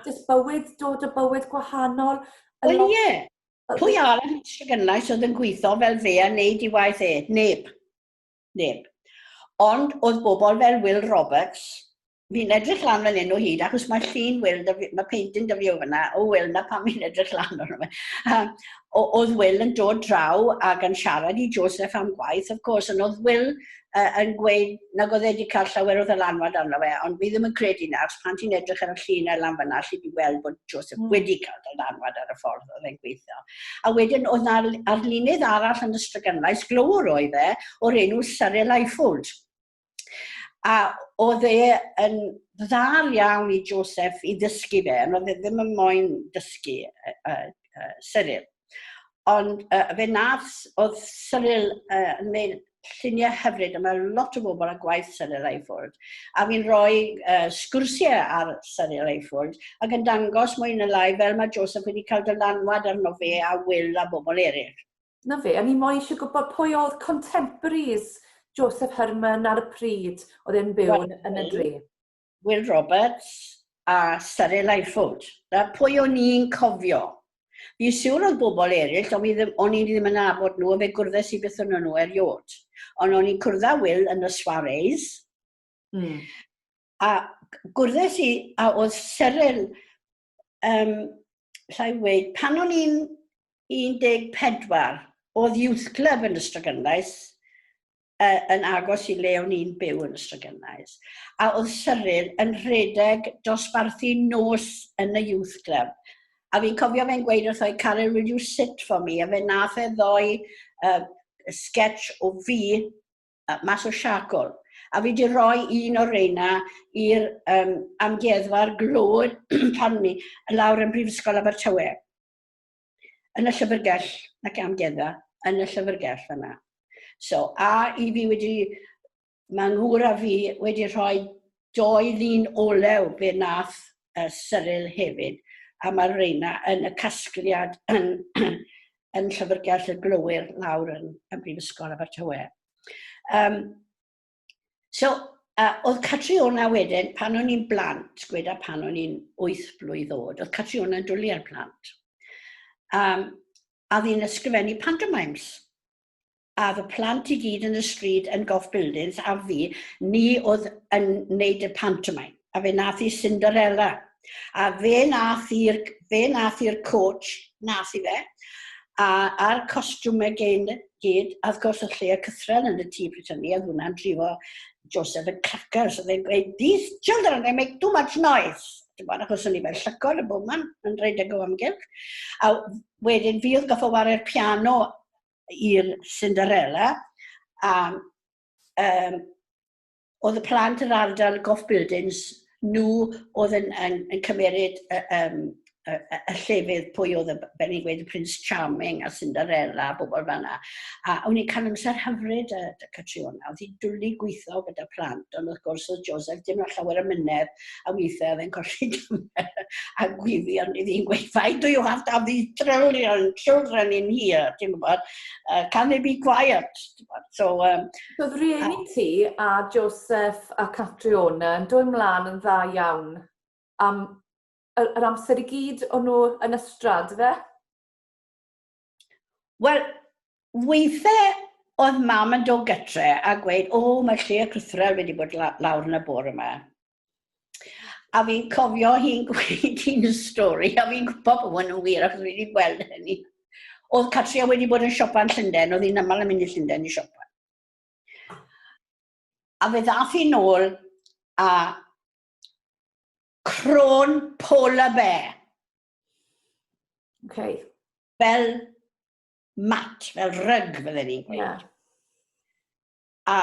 just bywyd, dod o bywyd gwahanol? Wel ie. Pwy arall yn Ystradgynlais oedd yn gweithio fel fe a wneud i waith e? Neb. Neb. Ond oedd bobl fel Will Roberts, fi'n edrych lan fel hyn o hyd, achos mae llun Will, mae painting da fi o fyna, o Will na pam fi'n edrych lan arno fe. Oedd Will yn dod draw ac yn siarad i Joseph am gwaith, of course, ond oedd Will yn gweud nag oedd e wedi cael llawer o ddylanwad arno fe, ond fi ddim yn credu na, achos pan ti'n edrych ar y llun ar lan fyna, alli di weld bod Joseph wedi cael dylanwad ar y ffordd oedd e'n gweithio. A wedyn oedd na arlunydd arall yn Ystradgynlais, glöwr oedd e, o'r enw Cyril Ifould. A oedd e yn ddal iawn i Joseph i ddysgu fe, ond oedd e ddim yn moyn dysgu Cyril. Ond fe nath, oedd Cyril yn gwneud lluniau hyfryd, a mae lot o bobl â gwaith Cyril Ifould. A fi'n rhoi sgwrsiau ar Cyril Ifould ac yn dangos mwy na lai fel mae Joseph wedi cael dylanwad arno fe a Will a bobl eraill. Na fe, a ni moyn eisiau gwybod pwy oedd contemporaries Joseph Herman ar y pryd oedd e'n byw yn y dre. Will Roberts a Cyril Ifould. Na pwy o'n i'n cofio. Fi'n siŵr oedd bobl eraill, ond fi ddim, o'n i ddim yn nabod nhw, a fe gwrddes i beth o'n nhw erioed. Ond o'n i'n cwrdd â Will yn y soirees. A gwrddes i, a oedd Cyril, llai weud, pan o'n i'n 14, oedd Youth Club yn Ystradgynlais, yn agos i le o'n i'n byw yn Ystradgynlais. A oedd Cyril yn rhedeg dosbarthu nos yn y Youth Club. A fi'n cofio fe'n gweud wrtho i, "Carol, will you sit for me?" A fe nath e ddoi sketch o fi mas o charcoal. A fi wedi rhoi un o'r reina i'r amgueddfa'r glo, pardon me, lawr yn Brifysgol Abertawe. Yn y llyfrgell, nac amgueddfa, yn y llyfrgell fyna. So, a i fi wedi, mae ngŵr a fi wedi rhoi doi lun olew fe nath Cyril hefyd, a mae'r reina yn y casgliad yn llyfrgell y glowyr lawr yn Brifysgol Abertawe. So, oedd Catriona wedyn, pan o'n i'n blant, gweda pan o'n i'n 8 blwydd oed, oedd Catriona yn dwlu ar plant. A oedd hi'n ysgrifennu pantomimes. A oedd y plant i gyd yn y stryd yn Gough Buildings, a fi, ni oedd yn neud y pantomime. A fe nath i Cinderella. A fe nath i'r, fe nath i'r coach, nath i fe, a, a'r costiwmau gen gyd, a wrth gwrs oedd lle y cythrel yn y tŷ pryd hynny, a oedd hwnna'n drifo Joseph yn crackers, oedd e'n gweud, these children, they make too much noise. Ti'n bod, achos o'n i fel llygod y bob man yn rhedeg o amgylch. A wedyn fi oedd goffo ware'r piano i'r Cinderella, a um, oedd y plant yr ardal Gough Buildings, nhw oedd yn, yn, yn cymeryd y, um, y, y, y llefydd pwy oedd y, fel ni'n gweud, y Prince Charming a Cinderella a bobl fel yna. A o'n i'n cael amser hyfryd y, y Catriona. Oedd hi'n dwlu gweithio gyda plant, ond wrth gwrs oedd Joseph dim yn llawer ymynedd a weithiau oedd e'n colli tymer a gwyddi, ond iddi hi'n gweud, why do you have to have these trillion children in here? Ti'n gwybod, can they be quiet? So, Oedd rhieni ti a Joseph a Catriona yn dod mlaen yn dda iawn am yr, yr amser i gyd o'n nhw yn Ystrad, fe? Wel, weithiau oedd mam yn dod gytre a gweud, o, mae lle y cythrel wedi bod lawr yn y bore yma. A fi'n cofio hi'n gweud un stori, a fi'n gwybod bod hwn yn wir, achos fi wedi gweld hynny. Oedd Catria wedi bod yn siopa yn Llundain, oedd hi'n aml yn mynd i Llundain i siopa. A fe ddath hi nôl a crôn polar bear. Okay. Fel mat, fel rug, fydden ni'n gweud. Yeah. A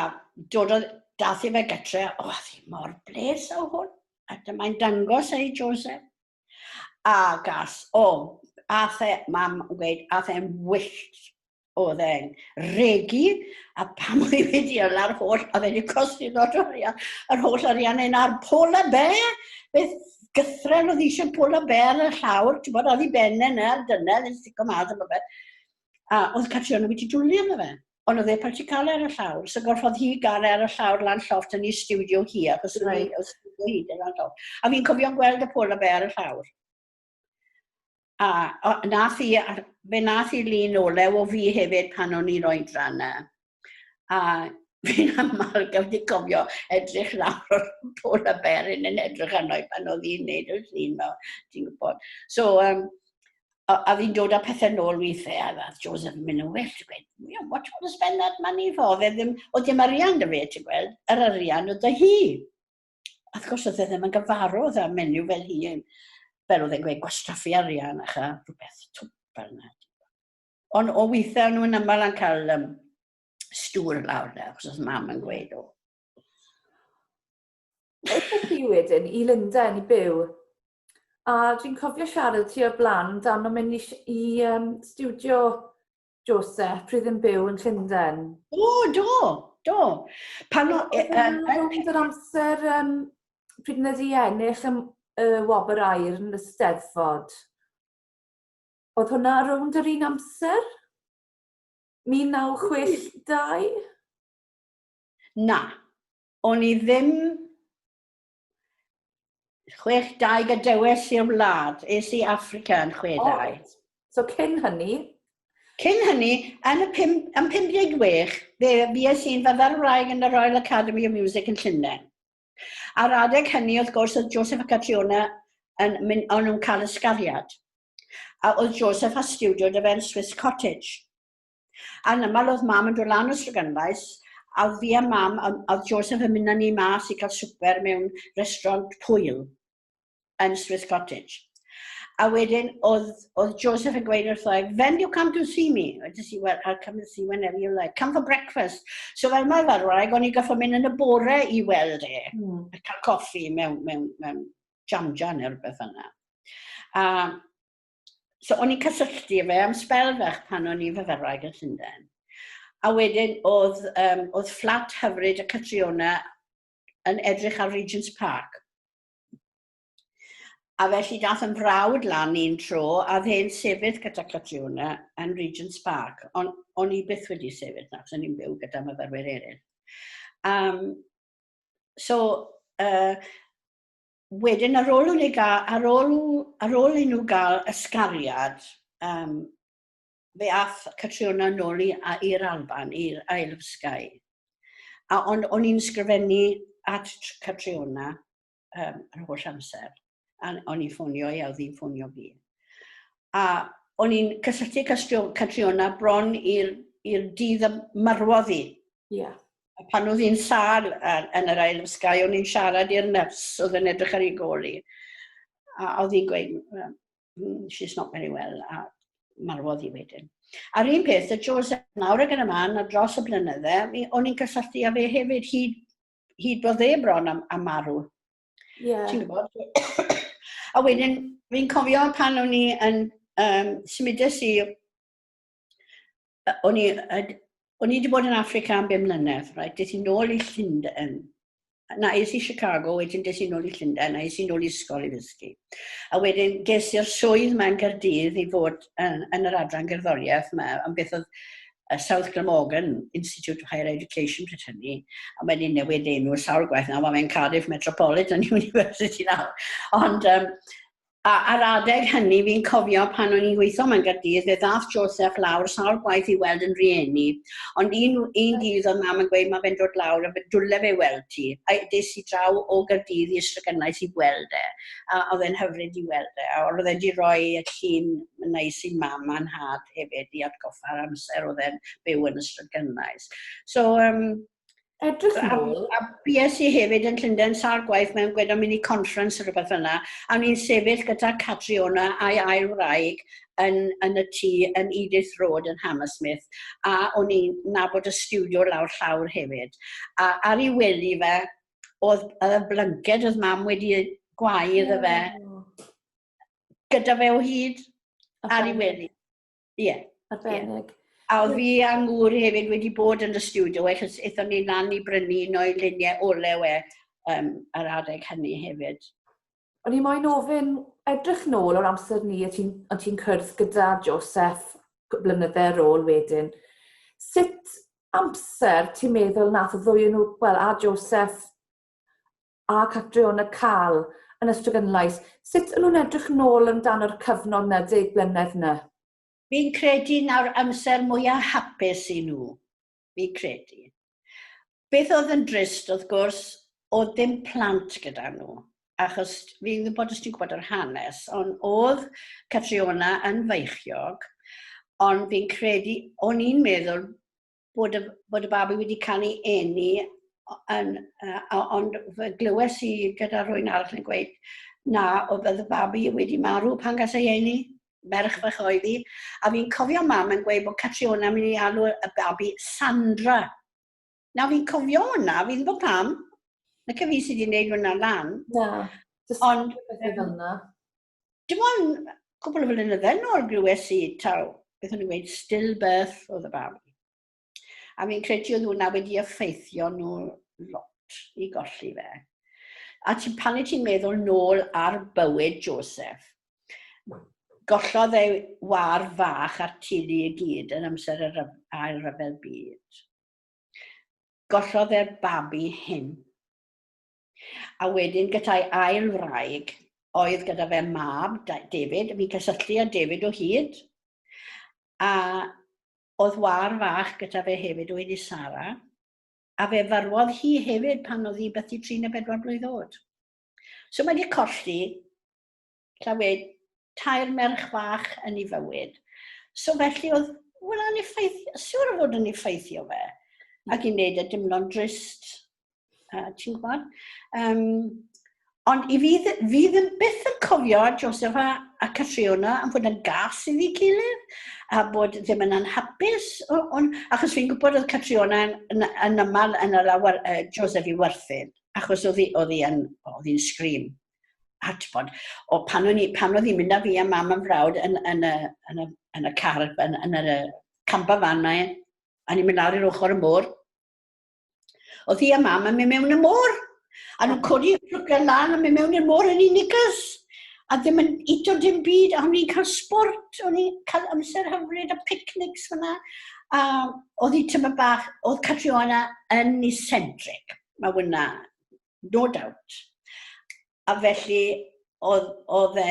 dododd, dath i fe gytre, o, oh, hi mor bles o hwn. A dyma'n dangos ei Joseph. A gas, o, oh, ath e, mam yn gweud, ath e'n wyllt. Oedd e'n regi, a pam oedd hi wedi yla'r holl, oedd e wedi costi lot o arian, yr holl arian ein ar polar bear. Beth gythrel oedd eisiau polar bear ar y llawr, ti'n bod, oedd hi ben yna, a'r dyna, ddim stico mas am beth. A oedd Catriona wedi dwlu arno fe. Ond oedd e parti cael e ar y llawr, so gorffodd hi gael e ar y llawr lan llofft yn ei stiwdio hi, achos oedd right. oedd stiwdio hi lan llofft. A fi'n cofio gweld y polar bear ar y llawr. A o, nath i, fe nath i lun olew o fi hefyd pan o'n i'n oedran yna. A fi'n aml wedi cofio edrych lawr o'r polar bear yn edrych arno pan oedd hi'n neud y llun yma, ti'n gwybod. So, um, a, a fi'n dod â pethau nôl weithiau, a ddath Joseph yn mynd yn wyllt, gweud, you know, what you want to spend that money for? Oedd e ddim, oedd dim arian dy fe, ti'n gweld, yr arian oedd dy hi. A wrth gwrs, oedd e ddim yn gyfarwydd â menyw fel hi, fel oedd e'n gweud, gwastraffu arian a cha, rhywbeth twp fel yna. Ond o weithiau nhw'n aml yn cael um, stŵr lawr da, achos oedd mam yn gweud, o. Aethoch chi wedyn i Lundain i byw, a dwi'n cofio siarad ti o'r blaen amdano mynd i, i um, stiwdio Joseph pryd yn byw yn Llundain. O, do, do. Pan o... Rownd yr amser um, pryd wnes i ennill y, y wobr aur yn y Steddfod. Oedd hwnna rownd yr un amser? 1962? Na, O'n i ddim 62 gadewes i'r wlad, es i Affrica yn 62. Oh, right. So cyn hynny? Cyn hynny, yn y pum, yn 56, fe fues i'n fyfyrwraig yn y Royal Academy of Music yn Llundain. Ar adeg hynny, wrth gwrs, oedd Joseph a Catriona yn mynd, o'n nhw'n cael ysgariad. A oedd Joseph a studio dy fe'n Swiss Cottage. A'n aml oedd mam yn dod lan o Strygynfaes, a oedd fi a mam, a oedd Joseph yn mynd â ni mas i cael swper mewn restaurant pwyl yn Swiss Cottage. A wedyn oedd, oedd Joseph yn gweud wrtho i, when do you come to see me? I just see, well, I'll come to see whenever you like. Come for breakfast. So fel mae farwraig, o'n i goffo mynd yn y bore i weld e. A cael coffi mewn, mewn, mewn jam-jam neu rhywbeth yna. A So o'n i'n cysylltu fe am sbel fach pan o'n i'n fyfyrwraig yn Llundain. A wedyn oedd, um, oedd fflat hyfryd y Catriona yn edrych ar Regent's Park. A felly dath yn frawd lan un tro a oedd e'n sefyll gyda Catriona yn Regent's Park. Ond o'n i byth wedi sefyll na, o'n i'n byw gyda myfyrwyr eraill. Um, so, uh, Wedyn ar ôl i gael, ar ôl, ar ôl i nhw gael ysgariad, um, fe ath Catriona nôl i'r Alban, i'r Isle of Skye. A on, o'n i'n sgrifennu at Catriona yr holl amser. A o'n i'n ffonio i, a oedd hi'n ffonio fi. A o'n i'n cysylltu Catriona bron i'r dydd y marwodd hi. Yeah. A pan oedd hi'n sâl yn yr Isle of Skye, o'n i'n siarad i'r nyrs oedd yn edrych ar ei gôl hi. A oedd hi'n gweud, "She's not very well," a marwodd hi wedyn. A'r un peth, y Joseph nawr ag yn y man, a dros y blynydde, o'n i'n cysylltu â fe hefyd, hyd bod e bron am marw. Ti'n gwybod? A wedyn, fi'n cofio pan o'n i yn symudes i, o'n i wedi bod yn Africa am 5 mlynedd, right? Des i nôl i Llundain. Na, es i Chicago, wedyn des i nôl i Llundain, a es i nôl i ysgol i ddysgu. A wedyn ges i'r swydd mewn Gaerdydd i fod yn yr adran gerddoriaeth yma, am beth oedd y South Glamorgan Institute of Higher Education pryd hynny, a wedyn newid enw sawl gwaith nawr, mae fe'n Cardiff Metropolitan University nawr. Ond a ar adeg hynny, fi'n cofio pan o'n i'n gweithio mewn Gaerdydd, fe ddath Joseph lawr sawl gwaith i weld yn rieni. Ond un dydd oedd mam yn gweud, "Mae fe'n dod lawr a fe dwle fe weld ti." A des i draw o Gaerdydd i Ystradgynlais i weld e. A oedd e'n hyfryd i weld e. A oedd e wedi rhoi y llun neis i mam a'n nhad hefyd i atgoffa'r amser oedd e'n byw yn Ystradgynlais. So, Edrych nôl. A bues i hefyd yn Llundain sawl gwaith mewn gweud am mini conference neu rhywbeth fel yna, a o'n i'n sefyll gyda Catriona a'i ail wraig yn y tŷ yn Edith Road yn Hammersmith, a o'n i'n nabod y stiwdio lawr llawr hefyd. A ar ei wely fe, oedd y blanced oedd mam wedi gwau iddo fe, gyda fe o hyd ar ei wely. Ie. Yeah. Arbennig. Yeah. A oedd fi a ngŵr hefyd wedi bod yn y stiwdio, achos aethon ni lan i brynu un o'i luniau olew e ar adeg hynny hefyd. O'n i moyn ofyn, edrych nôl o'r amser ni, a ti'n ti cwrdd gyda Joseph blynydde ar ôl wedyn, sut amser ti'n meddwl nath y ddwy nhw, wel, a Joseph a Catriona cael yn Ystradgynlais, sut o'n nhw'n edrych nôl amdano'r cyfnod 'na, 10 blynedd 'na? Fi'n credu nawr amser mwyaf hapus i nhw. Fi'n credu. Beth oedd yn drist, wrth gwrs, oedd dim plant gyda nhw. Achos fi'n gwybod os ti'n gwybod yr hanes, ond oedd Catriona yn feichiog, ond fi'n credu, o'n i'n meddwl bod y babi wedi cael ei eni, ond fe glywes i gyda rhywun arall yn gweud, na, oedd y babi wedi marw pan gas ei eni, merch fach oedd hi. A fi'n cofio mam yn gweud bod Catriona yn mynd i alw y babi Sandra. Nawr fi'n cofio hwnna, fi ddim bod pam. Na fi sydd wedi gwneud hwnna lan. Na, ond fel yna. Dim ond cwpl o flynydde nôl glywes i taw, beth o'n i'n gweud, stillbirth oedd y babi. A fi'n credu oedd hwnna wedi effeithio nhw lot i golli fe. A pan ti'n meddwl nôl ar bywyd Joseph, gollodd ei war fach a'r teulu i gyd yn amser yr Ail Ryfel Byd. Gollodd e'r babi hyn. A wedyn gyda'i ail wraig, oedd gyda fe mab, David, fi'n cysylltu â David o hyd. A oedd war fach gyda fe hefyd o i Sara. A fe farwodd hi hefyd pan oedd hi beth i 3 neu 4 blwydd oed. So mae wedi colli, llawer, tair merch fach yn ei fywyd. So felly oedd hwnna'n effeithio, siŵr o fod yn effeithio fe. Ac i wneud e dimlo'n drist, ti'n gwybod? Ond i fi, fi ddim byth yn cofio Joseph a Catriona yn fod yn gas iddi gilydd, a bod ddim yn anhapus. Achos fi'n gwybod oedd Catriona yn aml yn yr awr, Joseph i werthin, achos oedd hi'n scream. A ti'n o pan o'n i, pan oedd hi'n mynd â fi a mam yn frawd yn y car, yn y camper van mae, a ni'n mynd lawr i'r ochr y môr. Oedd hi a mam yn mynd mewn y môr. A nhw'n codi rhywbeth lan a mynd mewn i'r môr yn ei knickers. A ddim yn ito dim byd, a o'n i'n cael sport, o'n i'n cael amser hyfryd a picnics fyna. A oedd hi tyma bach, oedd Catriona yn eccentric. Mae hwnna, no doubt. A felly, oedd e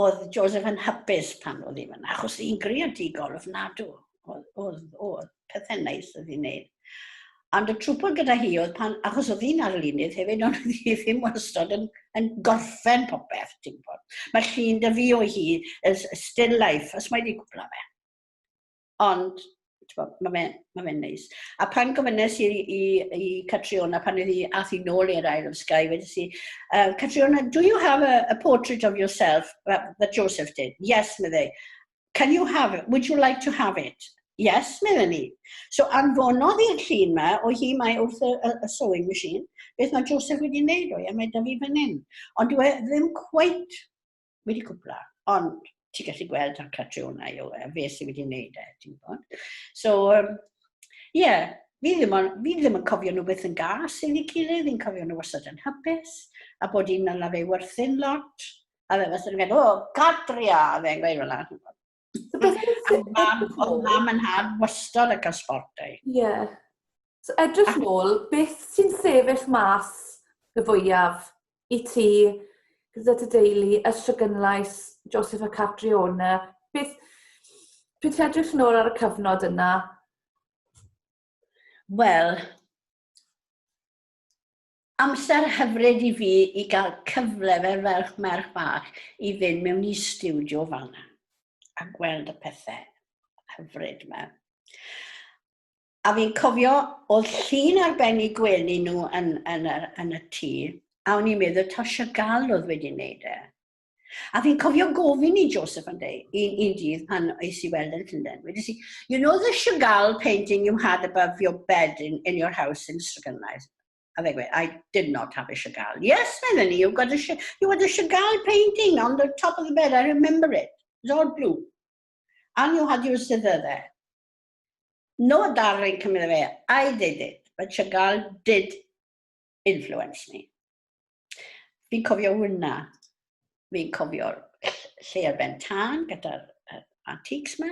Oedd Joseph yn hapus pan oedd hi fyna, achos hi'n greadigol ofnadw. Oedd, oedd, oedd pethau neis oedd hi'n neud. Ond y trwbl gyda hi oedd pan, achos oedd hi'n arlunydd hefyd, ond oedd hi ddim wastad yn, yn gorffen popeth, ti'n gwybod. Mae llun dy fi o hi, is still life, os mae wedi gwpla fe. Ond, mae fe'n ma fe neis. A pan gofynnes i, i, i Catriona, pan oedd hi ath i nôl i'r Isle of Skye, wedes i, "Catriona, do you have a portrait of yourself that Joseph did?" "Yes," meddai. "Can you have it? Would you like to have it?" "Yes," meddai ni. So anfonodd i'r llun ma, o hi mae wrth y sewing machine, beth mae Joseph wedi wneud o, a mae da fi fan hyn. Ond dwi e ddim quite wedi cwpla, ond ti'n gallu gweld ar Catriona yw e, fe sydd wedi wneud e, ti'n gwybod. So, yeah, fi ddim yn cofio nhw beth yn gas iddi gilydd, fi'n cofio nhw wastad yn hapus, a bod un yna fe werthu'n lot, a fe wastad yn gweud, "Oh, Catria," a fe'n gweud fel 'na. So beth A mam, oedd mam yn nhad wastad yn cael sportau. Ie. Yeah. So edrych nôl, beth sy'n sefyll mas y fwyaf i ti, gyda dy deulu, Ystradgynlais, Joseph a Catriona, beth, pryd ti'n edrych nôl ar y cyfnod yna? Wel, amser hyfryd i fi i gael cyfle fel ferch merch bach i fynd mewn i stiwdio fel yna a gweld y pethau hyfryd yma. A fi'n cofio, oedd llun arbennig gwely nhw yn y tŷ, a o'n i'n meddwl taw Chagall oedd wedi wneud e. A fi'n cofio gofyn i Joseph yn dweud, un dydd pan oes i weld yn Llundain, wedes i, "You know the Chagall painting you had above your bed in your house in Ystradgynlais?" A fe gweud, "I did not have a Chagall." "Yes," medden ni, "you had a Chagall painting on the top of the bed, I remember it. It's all blue. And you had your zither there." "No, darling," cymryd fe, "I did it, but Chagall did influence me." Fi'n cofio hwnna. Fi'n cofio'r lle ar ben tân gyda'r antiques ma.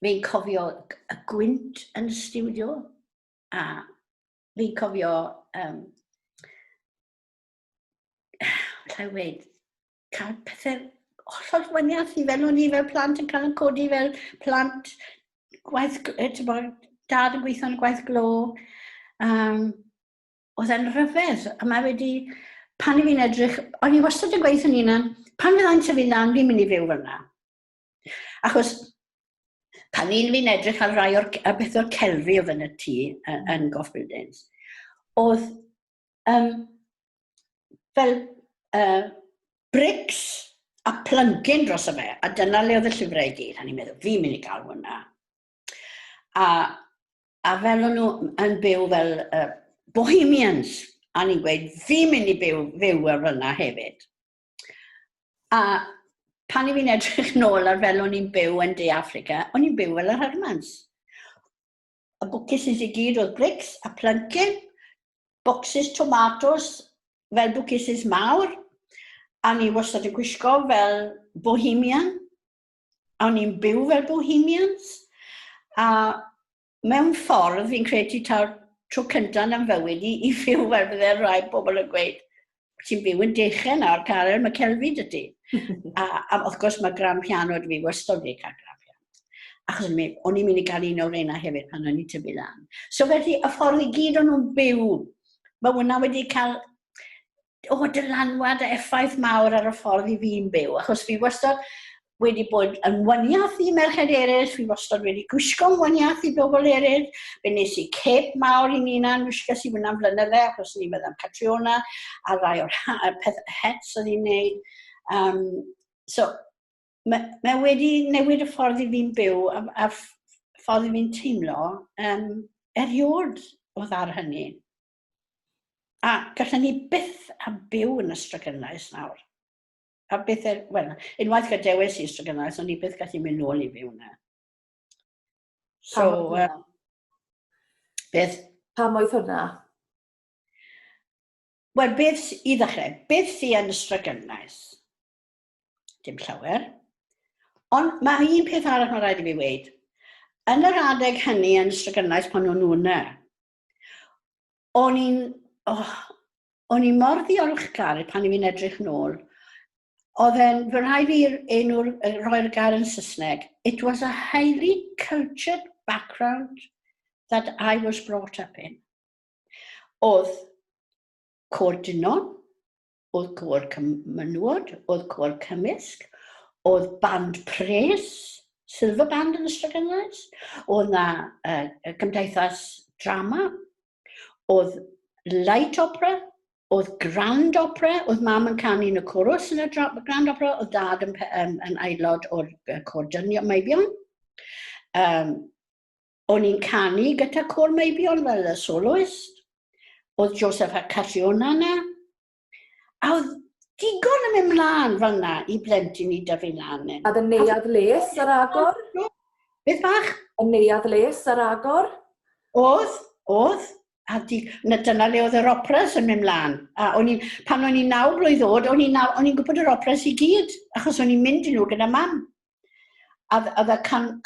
Fi'n cofio y gwynt yn y stiwdio. A fi'n cofio, allai weud, cael pethau hollol waniaeth i fel o'n i fel plant yn cael yn codi fel plant gwaith, ti'n dad yn gweithio yn y gwaith glo. Oedd e'n rhyfedd, a mae wedi, pan i fi'n edrych, o'n i wastad yn gweithio yn hunan, pan fyddai'n tyfu lan, fi'n mynd i fyw fel yna. Achos pan un fi'n edrych ar rai o'r a beth o'r celfi oedd yn y tŷ yn Gough Buildings, oedd fel bricks a plunking dros y fe, a dyna le oedd y llyfrau i gyd. A ni'n meddwl, fi'n mynd i gael hwnna. A fel o'n nhw yn byw fel bohemians, a ni'n gweud, fi'n mynd i byw ar fyna hefyd. A pan i fi'n edrych nôl ar fel o'n i'n byw yn De Affrica, o'n i'n byw fel yr Hermans. Y bookcases i gyd oedd bricks a plunking, boxes tomatoes fel bookcases mawr, a ni wastad yn gwisgo fel bohemian, a o'n i'n byw fel bohemians, a mewn ffordd fi'n credu taw'r tro cyntaf yn fywyd i fyw fel bydde rai bobl yn gweud, "Ti'n byw yn dechrau nawr, Karen, mae celfi dy ti." A wrth gwrs mae grand piano dy fi wastad wedi cael grand piano. Achos o'n i'n mynd i gael un o'r reina hefyd pan o'n i'n tyfu lan. So felly, y ffordd i gyd o'n nhw'n byw, mae hwnna wedi cael o, dylanwad a effaith mawr ar y ffordd i fi'n byw. Achos fi wastad wedi bod yn waniath i merched eraill, fi wastad wedi gwisgo'n waniath i bobl eraill. Fe nes i cape mawr i'n hunan, wisgas i hwnna'n flynydde, achos ni'n meddwl am Catriona, a rai o'r peth hets oedd hi'n neud. So, mae wedi newid y ffordd i fi'n byw a ffordd i fi'n teimlo eriod oedd ar hynny. A gallen ni byth a byw yn Ystradgynlais nawr. A beth er, wel, unwaith gadewis i Ystradgynlais, o'n i byth gallu mynd nôl i fyw yna. So, beth? Pam oedd hwnna? Wel, beth, i ddechrau, beth sy'n yn Ystradgynlais? Dim llawer. Ond mae un peth arall mae rhaid i fi weud. Yn yr adeg hynny yn Ystradgynlais pan o'n nhw yna, o'n i'n oh, o'n i mor ddiolchgar pan i fi'n edrych nôl. Oedd e'n, fy rhaid fi enw'r, roi'r gair yn Saesneg, it was a highly cultured background that I was brought up in. Oedd côr dynon, oedd côr menywod, oedd côr cymysg, oedd band pres, silver band yn Ystradgynlais, oedd na gymdeithas drama, oedd light opera, oedd grand opera, oedd mam yn canu yn y chorus yn y grand opera, oedd dad yn aelod o'r côr dynion meibion. O'n i'n canu gyda côr meibion fel y soloist. Oedd Joseph a Catriona yna. A oedd digon yn mynd mlaen fel yna i blentyn i dyfu lan. A dy neuadd les ar agor? Beth bach? Y neuadd les ar agor? Oedd, oedd. A di, na, dyna le oedd yr operas yn mynd mlaen. A o'n i, pan o'n i'n 9 blwydd oed, o'n i'n o'n i'n gwybod yr operas i gyd, achos o'n i'n mynd i nhw gyda mam. A oedd y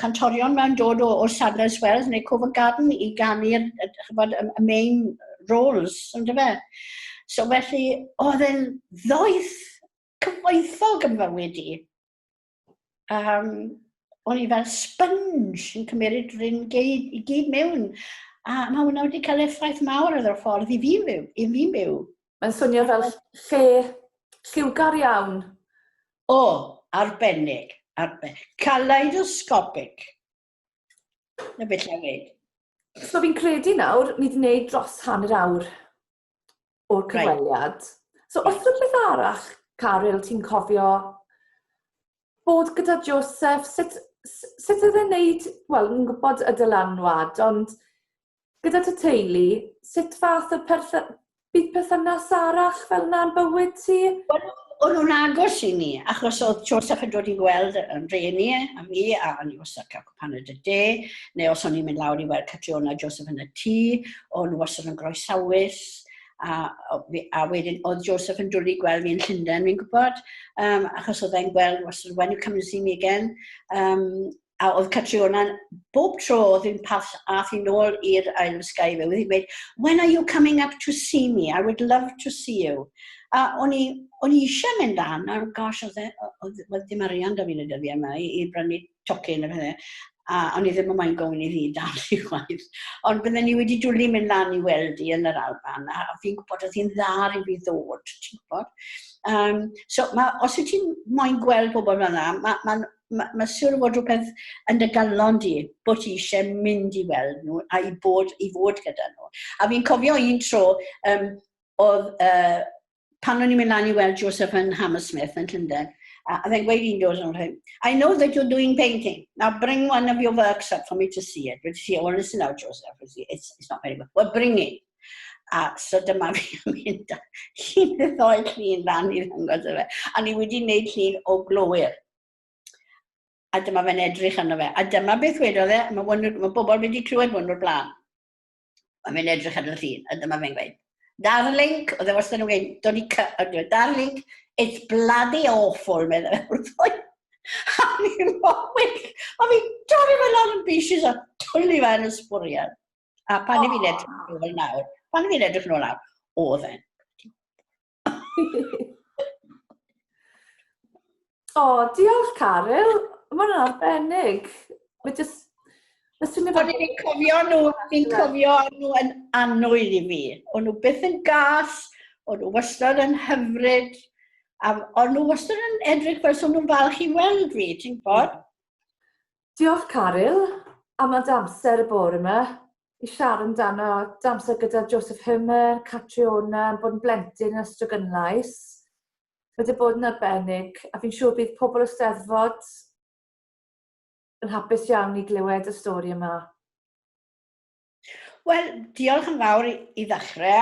cantorion mewn dod o Sadler's Wells neu Covent Garden i ganu'r y main roles, ynddo fe? So felly, oedd e'n ddoeth cyfoethog yn fywyd i. O'n i fel sponge yn cymryd rhywun i gyd mewn. A mae hwnna wedi cael effaith mawr ar y ffordd i fi'n byw. I fi'n byw. Mae'n swnio fel lle lliwgar iawn. O, arbennig. Arbennig. Kaleidoscopic. Na beth lle weud. So fi'n credu nawr, ni wedi gwneud dros hanner awr o'r cyfweliad. Right. So oes rhywbeth arall, Caryl, ti'n cofio bod gyda Joseph, sut oedd e'n neud, wel, ni'n gwybod y dylanwad, ond gyda dy teulu, sut fath o bydd perthynas arall fel na'n bywyd ti? Wel, o'n nhw'n agos i ni, achos oedd Joseph yn dod i gweld yn rhieni a fi, a o'n i wastad cael cwpaned y de, neu os o'n i'n mynd lawr i weld Catriona a Joseph yn y tŷ, o'n nhw wastad yn groesawus, a wedyn oedd Joseph yn dwlu gweld fi yn Llundain, fi'n gwybod, achos oedd e'n gweld wastad, "When you come and see me again?" A oedd Catriona, bob tro oedd hi'n pas, ath hi nôl i'r Isle of Skye, fe, oedd hi'n gweud, "When are you coming up to see me? I would love to see you." A o'n i eisiau mynd lan, a gosh, oedd ddim arian da fi yn y dyddiau yma i brynu tocyn a pethau. A o'n i ddim yn moyn gofyn i fi dal i chwaith. Ond bydden ni wedi dwlu mynd lan i weld i yn yr Alban, a fi'n gwybod oedd hi'n dda i fi ddod, ti'n gwybod. So, os wyt ti'n moyn gweld pobl fel yna, mae ma, ma, ma siŵr o fod rhywbeth yn dy galon di bod ti eisiau mynd i weld nhw a i fod gyda nhw. A fi'n cofio un tro, oedd, pan o'n i'n mynd lan i weld Joseph yn Hammersmith yn Llundain, a fe'n gweud un dod yn, "I know that you're doing painting. Now bring one of your works up for me to see it." Wedes i, "Well, listen now, Joseph, it's not very good." "Well, bring it." A so dyma fi yn mynd â un neu ddou llun lan i ddangos i fe. A ni wedi wneud llun o glowyr. A dyma fe'n edrych arno fe. A dyma beth wedodd e, mae bobl wedi clywed hwn o'r blaen. Mae fe'n edrych ar y llun, a dyma fe'n gweud, "Darling," oedd e wastad yn gweud, dod i cy, "Darling, it's bloody awful," meddai fe wrtho i. A ni'n mor wyll. A fi'n torri fe lan yn pieces a twlu fe yn y sbwriel. A pan i fi'n edrych nôl nawr, pan i fi'n edrych nôl nawr, oedd e'n. O, diolch Caryl. Mae hwnna'n arbennig. Mae just... Mae swnio fel... Fi'n cofio nhw yn annwyl i fi. O'n nhw byth yn gas, o'n nhw wastad yn hyfryd, a o'n nhw wastad yn edrych fel so nhw'n falch i weld fi, ti'n gwybod? Diolch Caryl am y amser y bore yma i siarad amdano dy amser gyda Joseph Herman, Catriona, bod yn blentyn yn Ystradgynlais. Mae wedi bod yn arbennig, a fi'n siŵr bydd pobl y Steddfod yn hapus iawn i glywed y stori yma. Wel, diolch yn fawr i ddechrau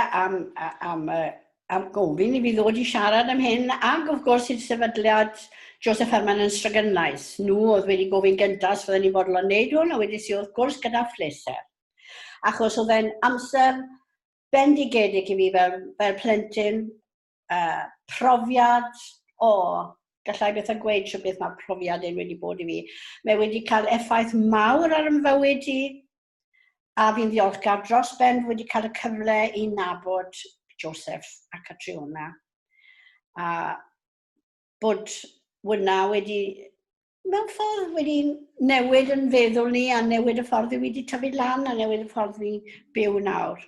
am gofyn i fi ddod i siarad am hyn, ac wrth gwrs i'r sefydliad Joseph Herman yn Ystradgynlais. Nhw oedd wedi gofyn gyntaf os fydden ni fodlon wneud hwn, a wedes i wrth gwrs gyda phleser. Achos oedd e'n amser bendigedig i fi fel plentyn, profiad, o, gallai beth a gweud trwy beth mae profiad un wedi bod i fi. Mae wedi cael effaith mawr ar yn fywyd i, a fi'n ddiolchgar dros ben wedi cael y cyfle i nabod Joseph a Catriona. A bod hwnna wedi, mewn ffordd wedi newid yn feddwl ni a newid y ffordd i wedi tyfu lan a newid y ffordd ni byw nawr.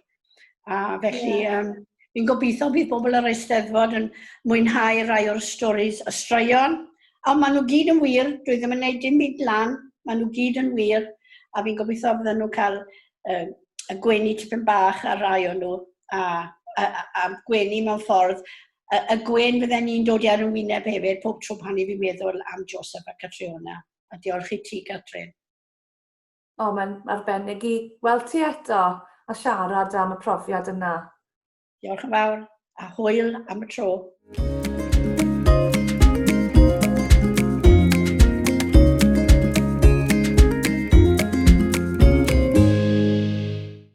A felly, yeah. fi'n gobeithio bydd bobl yr Eisteddfod yn mwynhau rai o'r storis, y straeon, ond maen nhw gyd yn wir, dwi ddim yn gwneud dim byd lan, maen nhw gyd yn wir, a fi'n gobeithio bydden nhw'n cael y gwenu tipyn bach ar rai o'n nhw, a, a, a, a gwenu mewn ffordd, y, y gwen fydden ni'n dod i ar y wyneb hefyd, pob tro pan i fi'n meddwl am Joseph a Catriona. A diolch i ti, Catrin. O, mae'n arbennig i weld ti eto a siarad am y profiad yna. Diolch yn fawr, a hwyl am y tro.